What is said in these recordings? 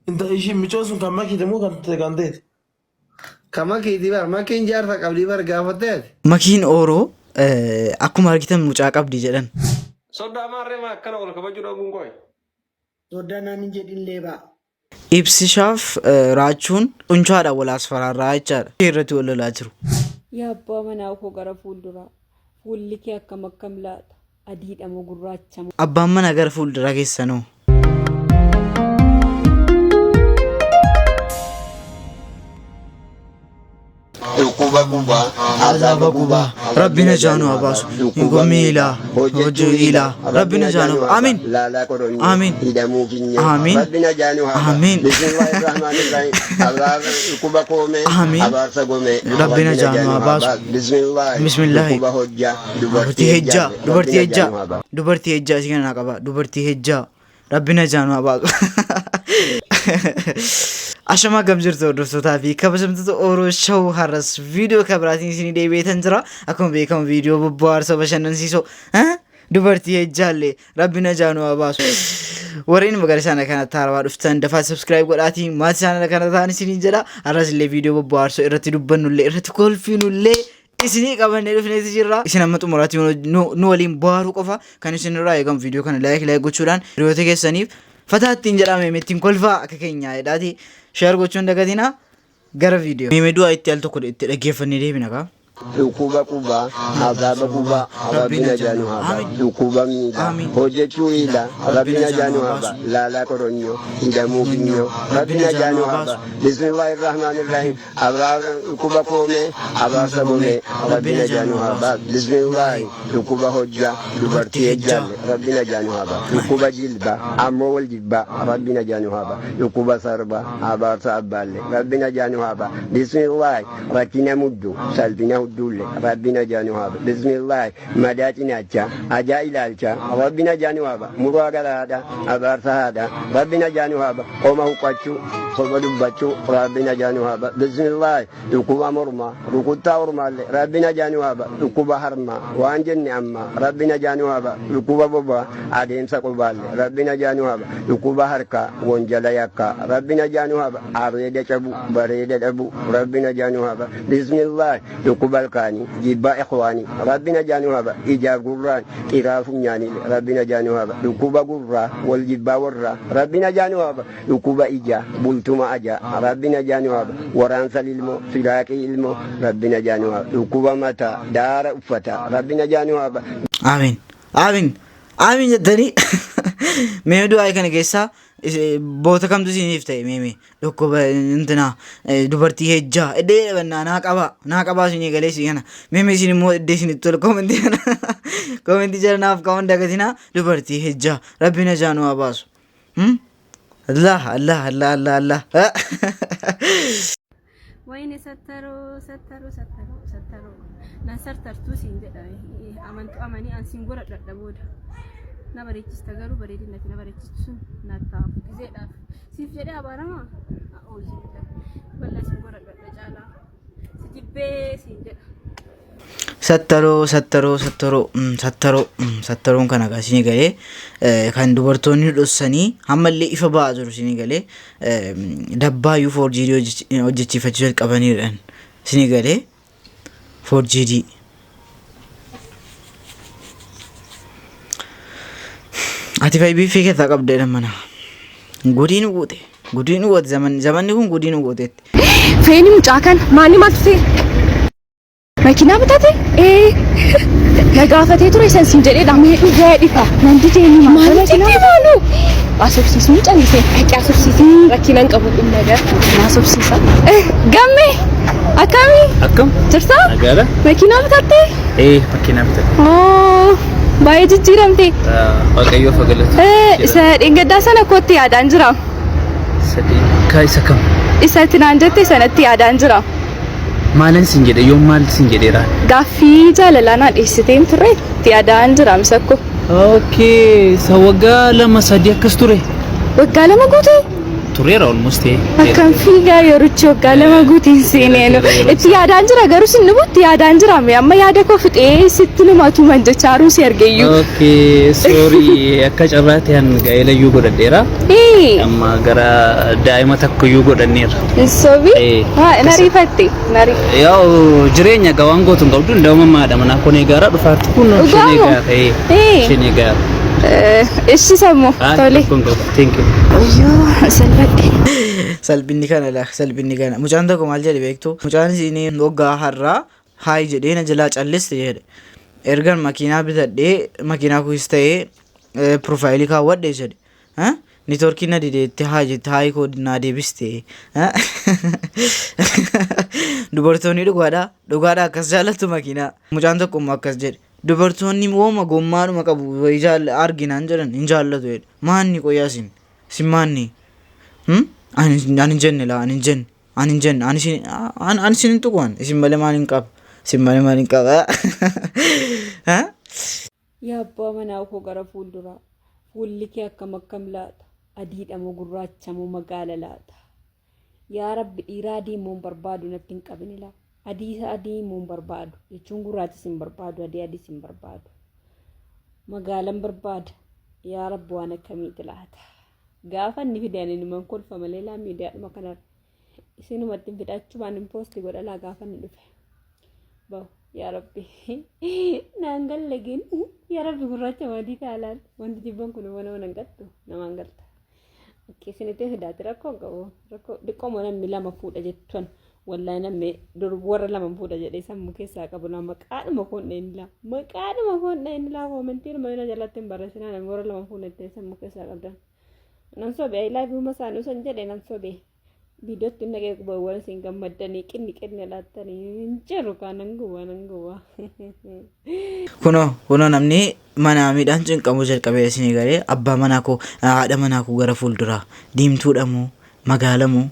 Inta ishiin micoon sun kan makiite moo kan kan ta'eeti? Ka makiiti bar makiin jaarsa qabdii bar gaafattee ati. Makiin Ooroo akkuma argitan mucaa qabdi jedhan. Soddaa maarree maa akkana wal kabajuu dhabuun qoy. Soddaa naan hin jedhin leebaa. Ibsishaaf Raachuun xunchaadhaan wal asfaraarraa jechaadha. Irratti wal lolaa jiru. Yaa abbaa manaa koo gara fuulduraa fuulli kee akkam akkam laata? Adiidha moo gurraacha moo? Abbaan manaa gara fuulduraa keessanoo? Dhukkuba gubaa, Azaaba gubaa, Rabbi najaa nu haa baasu. Dhukkuba miilaa, hojjechuu dhiilaa, Rabbi najaa nu haa Amiin. Laalaa qoronyoo, Amiin. hidhamuu kinyoo, Amiin. Rabbi najaa nu haa baasu. Amiin. Bismillahirrahmanirrahim. Abaarsa dhukkuba koomee, Amiin. abaarsa gomee, Rabbi najaa nu haa baasu. Bismillahi. Bismillahi. Dhukkuba hojjaa, Dubartii hejjaa, Rabbi dubartii najaa hejjaa, nu haa baasu. dubartii hejjaa isii kana naa qaba. Dubartii hejjaa. Rabbi najaa nu haa baasu. Ashamaa akkam jirtu hordoftootaa fi kabajamtoota Oro Show har'as viidiyoo kan biraatiin isinii deebi'eetan jira. Akkuma beekamu viidiyoo bobbohaarsoo bashannansiisoo dubartii hejjaallee Rabbi najaa nu haa baasu. Warreen magaalaa isaanii kanatti haarawaa dhuftan dafaa subscribe godhaatii maatii isaanii kana ta'an isiniin jedha. Har'as illee viidiyoo bobbohaarsoo irratti dubbannullee irratti kolfinullee isinii qabannee dhufneeti jirra. Isin amma xumuraatti nu waliin bohaaruu qofa kan isin irraa eegamu viidiyoo kana like like gochuudhaan hiriyoota keessaniif fataa ittiin jedhame ittiin kolfaa akka keenyaa jedhaati share gochuun dagatina gara viidiyoo. Meemee du'aa itti al tokko itti dhaggeeffannee deebina kaa. Dhukkuba qubaa, azaaba gubaa, Rabbi najaa nu haa baasu. Dhukkuba miilaa, hojjechuu hiilaa, Rabbi najaa nu haa baasu. Laalaa qoronyoo, hidhamuu funyoo, Rabbi najaa nu haa baasu. Bismillahirrahmanirrahim. Abaarsa dhukkuba koomee, abaarsa gomee, Rabbi najaa nu haa baasu. Bismillaahi dhukkuba hojjaa, dubartii hejjaalle, Rabbi najaa nu haa baasu. Dhukkuba jilbaa, ammoo wal jibbaa, Rabbi najaa nu haa baasu. Dhukkuba sarbaa, abaarsa abbaalle, Rabbi najaa nu haa baasu. Bismillaahi rakkina muddu, salphina hudduulle, Rabbi najaa nu haa baasu. Bismillaahi madaa cinaachaa, ajaa ilaalchaa, Rabbi najaa nu haa baasu. Muraa garaadha, abaarsa haadha, Rabbi najaa nu haa baasu. Qoma huqqachuu, soba dubbachuu, Rabbi najaa nu haa baasu. Bismillaahi dhukkuba mormaa, rukuttaa ormaallee, Rabbi najaa nu haa baasu. Dhukkuba harmaa, waan jenne ammaa, Rabbi najaa nu haa baasu. Dhukkuba bobaa, adeemsa qobaallee, Rabbi najaa nu haa baasu. Dhukkuba harkaa, wanjala yakkaa, Rabbi najaa nu haa baasu. Areeda cabuu, bareeda dhabuu, Rabbi najaa nu haa baasu. Bismillaahi dhukkuba ilkaanii, jibbaa ikhwaanii, Rabbi najaa nu haa baasu. Ijaaf gurraan, xiraa funyaaniilee, Rabbi najaa nu haa baasu. Dhukkuba gurraa, wal jibbaa warraa, Rabbi najaa nu haa baasu. Dhukkuba ijaa, bultuma ajaa, Rabbi najaa nu haa baasu. Waraansa lilmoo, firaaqii ilmoo, Rabbi najaa nu haa baasu. Dhukkuba mataa, daara uffataa, Rabbi najaa nu haa baasu. Amiin. Amiin. Amiin jettanii mee du'aa kana keessaa boota kamtu isiniif ta'e mee mee dhukkuba intina dubartii hejjaa iddee dhabannaa naa qabaa naa qabaa isinii galee isin kana mee mee isin immoo iddee isinitti tole koomentii kana koomentii jala naaf kaa'uun dagatinaa dubartii hejjaa rabbi najaa nu haa baasu. Allah Allah Allah Allah Allah. Wayne sattaroo sattaroo sattaroo sattaroo nan sartartuu siin jedha amantu amanii an siin godhadha booda na bareechista garuu bareedina ati na bareechistu sun na taa'u gizeedhaaf siif jedhee abaarama a'uuzu billaa siin godhadha caalaa si jibbee siin jedha. Sattaroo sattaroo sattaroo sattaroo sattaroon kana egaa isinii galee kan dubartoonni dhossanii hammallee ifa ba'aa jiru isinii galee dabbaayyuu foorjiidii hojjechiifachuu jalqabaniidhaan isinii galee foorjiidii. Ati fa'i biiffee keessaa qabda jedhan mana. Gudii nu goote. Gudii nu goote zamanni kun gudii nu gooteetti. Feeni mucaa kana maali maaltu ta'e? Makiinaa bitate? Ee. Na gaafatee ture san siin jedhee dha. Mee dhugaa dhifa. Nan didee ni maal makiinaa maalu? Asobsiisuun callisee. Dhaqee asobsiisee. Rakkina hin qabu dhumna gara. Na asobsiisa. Gammee akkami? Akkam? Jirtaa? Nagaadha? Makiinaa bitattee? Ee, makiinaa bitadhe. Oo baay'ee jijjiiramte. Waaqayyoof haa galatu. Isa dheengaddaa sana kootti yaadaan jira. Sadeen kaa isa kam? Isa ati naan jette sanatti yaadaan jira. Maalan sin jedhe yoom maal sin jedheera? Gaaffii jaalalaa naa dhiyeessiteen turre itti yaadaan jira misakko. Okay, isa waggaa 2 3 akkas ture. Waggaa 2 guute? Ture. Tureera almost. Akkam fiigaa yerichi waggaa 2 guutiin seenee itti yaadaan jira garuu sin dhibu itti yaadaan jira mee amma yaada koo fixee sitti numatu man jechaaruu si argeyyuu. Okay, sorry akka carraa ta'an gaa'ela iyyuu godhadheera. Ee, Amma gara daa'ima tokko iyyuu godhanneerra. Hin sobi? Ee, Haa, na akkasa. riifatte, na riifatte. Yaa'u jireenya gaa waan gootu hin qabdu ndawma maadha manaa kun eegaara dhufaarti kun Dhugaa isheen moo? eegaara. Ee, Ee. isheen eegaara. Eh, Ishi sammu, Ah, tole. rakkoon qabu. Thank you. Wayyoo, salphadhe. Salphinni kana laa salphinni kana. Mucaan tokko maal jedhe beektu? Mucaan isiin waggaa har'aa haayi jedhee na jalaa calliste jedhe. Ergan makiinaa bitadhee makiinaa kuis ta'ee piroofaayilii kaawwadhe jedhe. Niitoorkiin na dide itti haa jette haayi koo naa deebiste. Dubartoonni dhugaadha dhugaadha akkas jaallattu makiinaa. Mucaan tokko immoo akkas jedhe. Dubartoonni wooma gommaadhuma qabu wayii jaal arginaan jedhan hin jaallatu jedhe. Maanni qoyyaa isin? Isin maanni? Hmm? Ani ani hin jenne laa ani hin jenne ani hin jenne ani isin ani ani isin hin tuqu ani isin malee maal hin qaba isin malee maal hin qaba. Ha? Yaa abbaa manaa koo gara fuulduraa fuulli kee akkam akkam laata adiidha moo gurraacha moo magaala laata Yaa rabbi dhiiraa adii immoo hin barbaadu natti hin qabin ilaa. Adii isa adii immoo hin barbaadu jechuun gurraachis hin barbaadu adii adiis hin barbaadu. Magaalan barbaada. Yaa rabbi waan akkamiiti laata. Gaafa inni fide ani numan kolfa malee laa miidiyaadhuma kanarra. Isinumatti hin fida achumaan hin poosti godha laa gaafa inni dhufe. Bahu yaa rabbi. Naan galle gin yaa rabbi gurraacha adii ta'a laal. Wanti jibban kun nama nan galtu namaan galta. Okay, isinitti fidaati rakkoo hin qabu. Rakkoo xiqqoo namni lama fuudha jettuan wallahi namni dur warra lama fuudha jedhee sammuu keessaa qabu lama maqaadhuma koon dheen laa maqaadhuma koon dheen laa koomentii dhuma jalatti hin barreessinaa namni warra lama fuudha jettee sammuu keessaa qabdan. Nan sobe I love you masaanuu san jedhe nan sobe. Viidiyootti naqee qubaawwan isin gammaddanii qinni qinni laattanii hin jiru kaa nan guba nan guba. Kunoo kunoo namni manaa miidhaan cinqamuu jalqabee isinii galee abbaa manaa koo haadha manaa koo gara fuulduraa diimtuudha moo magaala moo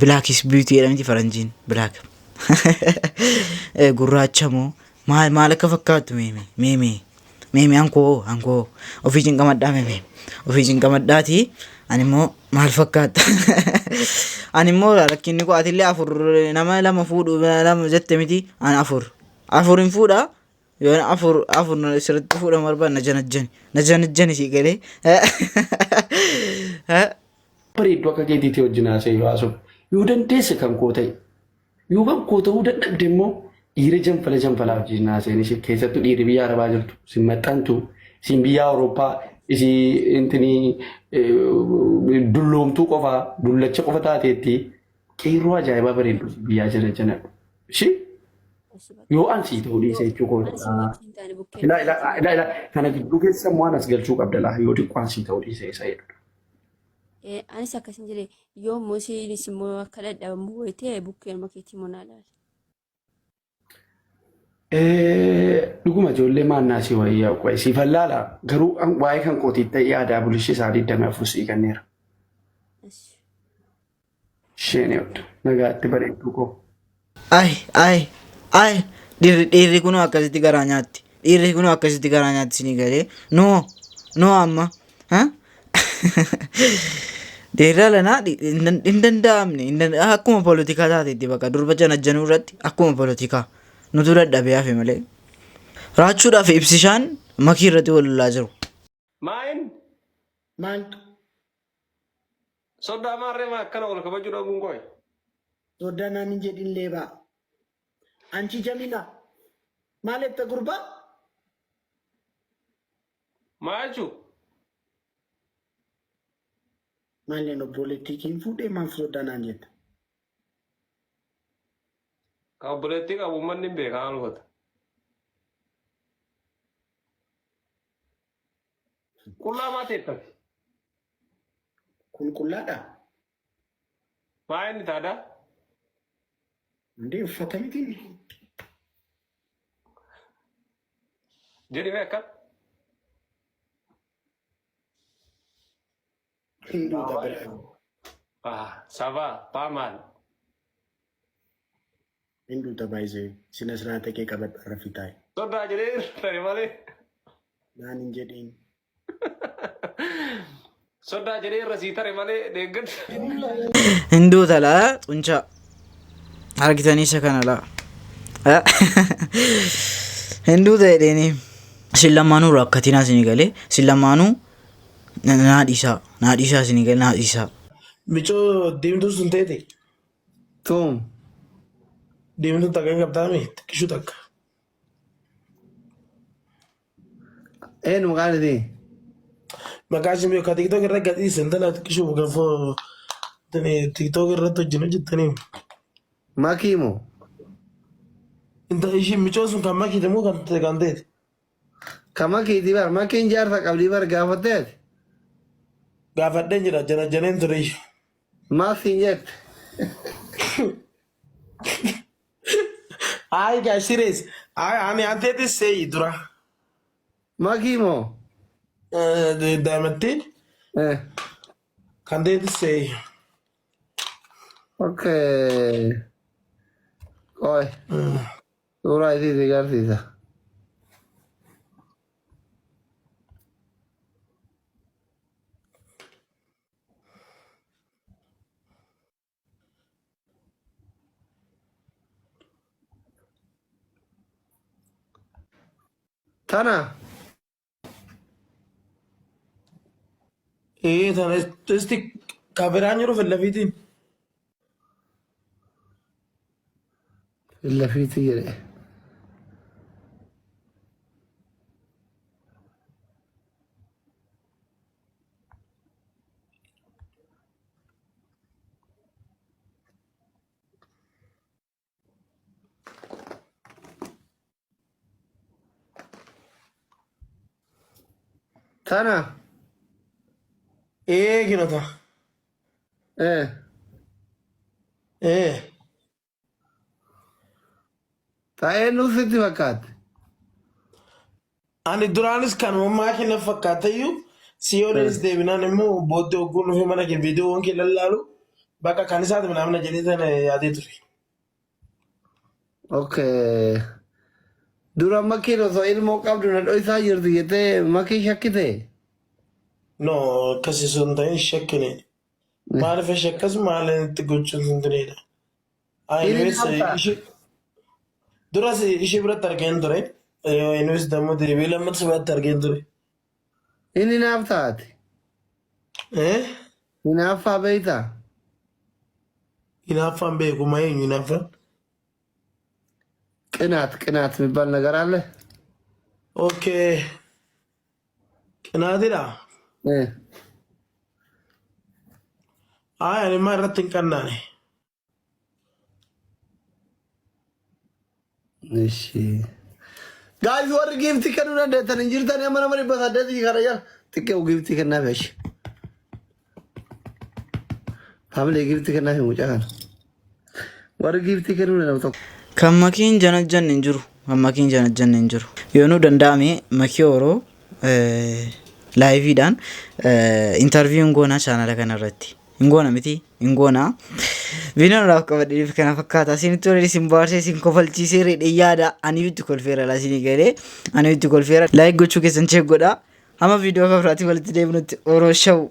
black is beauty jedhamti faranjiin black gurraacha moo Maal maal akka fakkaattu meeme meeme meeme ankoo ankoo ofii cinqamadhaa meeme ofii cinqamadhaati ani immoo maal fakkaatta ani immoo rakkinni koo atillee afur nama lama fuudhu lama jette miti ani afur afur hin fuudha yoo afur afur sirriitti fuudhan barbaad na janajjani na janajjani sii galee Bareedduu akka keetiitii wajjin haasa'e yoo haasa'u yoo dandeesse kan koo ta'e Yoo kan koo ta'uu dadhabde immoo dhiira janfala janfalaa wajjin haasa'in ishee keessattuu dhiirri biyya Arabaa jirtu isin maxxantu isin biyya Awurooppaa isin intini dulloomtuu qofa dullacha qofa taateetti qeerroo ajaa'ibaa bareeddu biyyaa jana janadhu. Ishii yoo an sii ta'uu dhiise jechuu koo. Ilaa ilaa ilaa ilaa kana gidduu keessa immoo an as galchuu qabda laa yoo xiqqoo an sii ta'uu dhiise isa jedhu. Anis akkasin jedhe yoo immoo isiinis immoo akka dhadhabamu wayi ta'e bukkeenuma keetii immoo naa laali. Dhuguma ijoollee maannaa si wayyaa qo'e siif allaala garuu waa'ee kan kootii ta'e yaadaa bulishii isaa 24 sii kenneera. Isheen eegdu nagaatti bareedduu koo. Ay ay ay dhiirri dhiirri kunoo akkasitti garaa nyaatti dhiirri kunoo akkasitti garaa nyaatti isinii galee noo noo amma ha dhiirri alanaa hin danda'amne hin danda- akkuma polotikaa taateetti bakka durba janajjanuu irratti akkuma polotikaa nutu dadhabee hafe malee raachuudhaaf ibsishaan makii irratti wal lolaa jiru. Maayin Maaltu? Soddaa maarree maa akkana wal kabajuu dhabuun qoy. Soddaa naan hin jedhin leebaa. Anchi Jamila. Maal jetta gurbaa? Maa jechuu? Maalleen obboleettii kee hin fuudhee maaf soddaa naan jetta? Ka obboleettii qabu uummanni hin beeka haal uffata. Qullaa maa teettati? Kun qullaadha? Maa inni taadaa? Indee uffata miti inni. Jedhi mee akkam? Hin duuta bira. Ah, ça va, pas mal. Hin duuta baay'isee. Sina siraata kee qabadhu arrafi taa'i. Soddaa jedhee tare malee. Naan hin jedhiin. Soddaa jedhee irra sii tare malee deeggarsa. Hinduuta laa xuncaa. Argitanii isa kana laa. Hinduuta jedheeni. Isin lamaanuu rakkatinaa isinii galee isin lamaanuu naa dhiisaa naa dhiisaa isinii galee naa dhiisaa. Micoo diimtuun sun teete. Tuum. Diimtuun takka hin qabdaami xiqqishuu takka. Eenyu maqaan isii? Maqaa ishii beekaa TikTok irra gadhiise intala xiqqishuu gafoo TikTok irratti wajjin hojjettanii. Makii moo? Inta ishii micoo sun kan makiite moo kan kan teete? Ka makiiti bar makiin jaarsa qabdii bar gaafattee ati? Gaafadheen jira jana janeen ture. Maal siin jette? Ay guys, serious. Ay, ani anteetis seeyi dura. Makii moo? Daa'imattiin kan teetis seeyi. Okay. Qoy. Suuraa isii si garsiisa. Tana. Ee tana isti kameraan jiru fillafiitiin. Fillafiitii jedhe. Tana. Ee kinota. Eh. Ee. Ta'ee nuuf sitti fakkaate. Ani duraanis kanuma kee na fakkaatayyuu si yooninis deebinaan immoo booddee ogguun dhufee mana kee viidiyoowwan kee lallaalu bakka kan isaati minamina jedhee sana yaadee ture. Okay. Dura makiin osoo ilmoo qabdu na dhoysaa jirti jettee makii shakkite? No akkasii sun ta'in shakkine. Maaliif shakkas maaliin itti gochuun sun turedha. Inni Anyways, naaftaa? ishee duras ishee biratti argeen ture. Anyways, dammoo deebi'ee lammata biratti argeen ture. Inni naaf taate. Eh? Hinaaffaa beektaa? Hinaaffaan beeku maa eenyu hinaaffaan? ቅናት ቅናት የሚባል ነገር አለ። Okay. Qinaatidha. Haa ani immoo irratti hin qannaane. እሺ ጋይስ warri giiftii kennuu dandeettan hin jirtanii amma nama 800 kana jala xiqqee giiftii kennaaf eshi faamilee giiftii kennaaf mucaa kana warri giiftii kennuu danda'u tokko. Kan makiin janajjanne hin jiru. Kan makiin janajjanne hin jiru. Yoo nu danda'ame makii oroo laayiviidhaan intarviiyuu hin goona chaanala kanarratti. Hin goona miti hin goona. Viidiyoon irraa qabadhe kana fakkaata. Isinitti tolee isin bohaarsee isin kofalchiisee reedhee yaada. Ani itti kolfeera laa isinii galee. Ani itti kolfeera. Laayik gochuu keessan cheek godhaa. Hamma viidiyoo kan biraatiin walitti deebinutti Oroo Show.